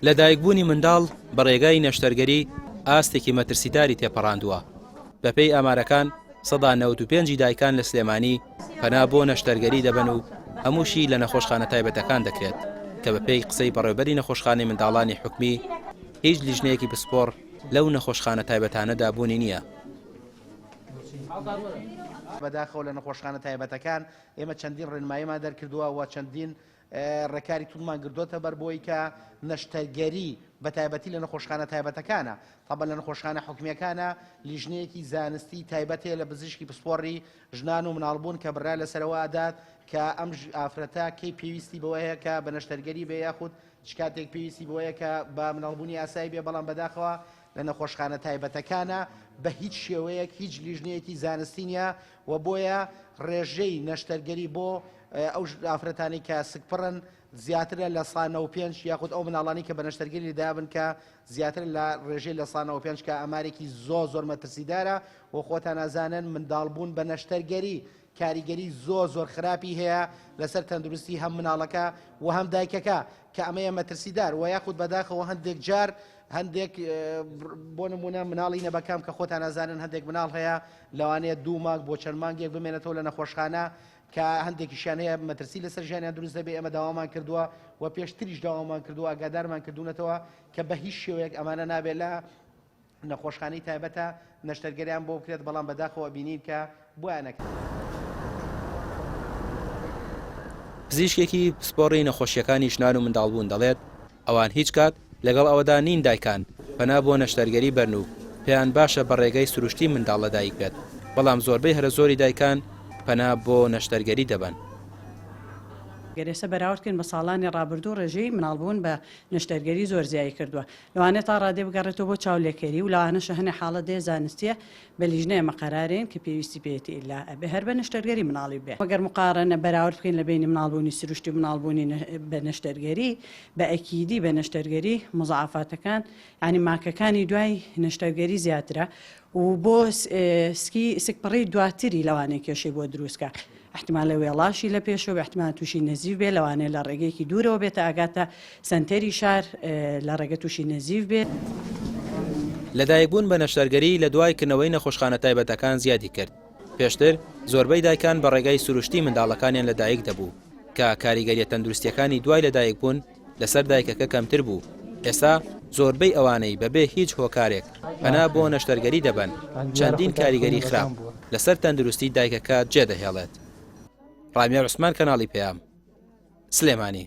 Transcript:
لەدایکبوونی منداڵ بە ڕێگای نەشتەرگەری ئاستێکی مەترسیداری تێپەڕاندووە، بەپێی ئامارەکان 95% ی دایکان لە سلێمانی پەنا بۆ نەشتەرگەری دەبەن و هەمووشی لە نەخۆشخانە تایبەتەکان دەکرێت کە بەپێی قسەی بەڕێوبەری نەخۆشخانەی منداڵانی حکومی هیچ لیژنەیەکی پسپۆڕ لەو نەخۆشخانە تایبەتانەدا بوونی نییە. بەداخەوە لە نەخۆشخانە تایبەتەکان ئێمە چەندین ڕێنماییمان دەرکردووە و چەندین ڕێکاری توندمان گرتووەتە بەر بۆی کە نەشتەرگەری بە تایبەتی لە نەخۆشخانە تایبەتەکانە تەبە لە نەخۆشخانە حکومیەکانە لیژنەیەکی زانستی تایبەت هەیە لە پزیشکی پسپۆڕی ژنان و مناڵبوون کە بڕیار لەسەرەوە ئەدات کە ئەم ئافرەتە کەی پێویستی بەوە هەیە کە بە نەشتەرگەری بێ یاخود چ کاتێک پێویستی بەوەیە کە بە مناڵبوونی ئاسایی بێ بەڵام بەداخەوە لە نەخۆشخانە تایبەتەکانە بە هیچ شێوەیەک هیچ لیژنەیەکی زانستی نییە و بۆیە ڕێژەی نەشتەرگەری بۆ ئەو ئافرەتانەی کە سکپڕن زیاترە لە سا 95 یاخود ئەو مناڵانی کە بە نەشتەرگەری لەدایبن کە زیاتر لە ڕێژەی لە سا 95 کە ئامارێکی زۆر زۆر مەترسیدارە و خۆتان ئەزانن منداڵبوون بە نەشتەرگەری کاریگەری زۆر زۆر خراپی هەیە لەسەر تەندروستی هەم مناڵەکە و هەم دایکەکە کە ئەمەیە مەترسیدار و یاخود بەداخەوە هەندێک جار هەندێک بۆ نمونە مناڵی نەبەکام کە خۆتان ئەزانن هەندێک مناڵ هەیە لەوانەیە دوو مانگ بۆ چەند مانگێک بمێنێتەوە لە نەخۆشخانە کە هەندێکیشیان هەیە مەترسی لەسەر ژیانیان دروست دەبێت ئێمە داوامان کردووە و پێشتریش داوامان کردووە ئاگادارمان کردوونەتەوە کە بە هیچ شێوەیەک ئەمانە نابێت لە نەخۆشخانەی تایبەتە نەشتەرگەریان بۆ بکرێت بەڵام بەداخەوە بینین کە بۆیان نەکرێت. پزیشکێکی پسپۆڕی نەخۆشییەکانی ژنان و منداڵبوون دەڵێت، ئەوان هیچ کات لەگەڵ ئەوەدا نین دایکان پەنا بۆ نەشتەرگەری بەرن و پێیان باشە بە ڕێگەی سروشتی منداڵ لەدایک بێت، بەڵام زۆربەی هەرە زۆری دایکان پەنا بۆ نەشتەرگەری دەبەن. گەر ئێستا بەراورد کەین بە ساڵانی ڕابردوو ڕێژەی مناڵبوون بە نەشتەرگەری زۆر زیای کردووە لەوانەیە تا ڕادەیە بگەڕێتەوە بۆ چاولێکەری و لەوانەشە هەنێ حاڵەت دێ زانستیە بە لیژنە ئێمە قەرارێن کە پێویستی پێیەتی ئیلا ئەبێ هەر بە نەشتەرگەری مناڵی بێ. گەر مقارەنە بەراورد بکەین لە بەینی مناڵبوونی سروشتی و مناڵبوونی بە نەشتەرگەری بە ئەکیدی بە نەشتەرگەری مزاعەفاتەکان یانی ماکەکانی دوای نەشتەرگەری زیاترە و بۆ سکی سکپڕی دواتری لەوانەیە کێشەی بۆ دروست کا ئیحتیمالە وێڵاشی لە پێشەوە بێ ئیحتیمالە تووشی نەزیف بێ لەوانەیە لە ڕێگەیەکی دوورەوە بێتە ئاگاتە سەنتەری شار لە ڕێگە تووشی نەزیف بێ. لەدایکبوون بە نەشتەرگەری لە دوای کردنەوەی نەخۆشخانە تایبەتەکان زیادی کرد، پێشتر زۆربەی دایکان بە ڕێگای سروشتی منداڵەکانیان لەدایک دەبوو کە کاریگەریە تەندروستیەکانی دوای لەدایکبوون لەسەر دایکەکە کەمتر بوو، ئێستا زۆربەی ئەوانەی بەبێ هیچ هۆکارێک پەنا بۆ نەشتەرگەری دەبەن چەندین کاریگەری خراپ لەسەر تەندروستی دایکەکە جێدەهێڵێت. ڕامیار عوسمان کەناڵی پەیام، سلێمانی.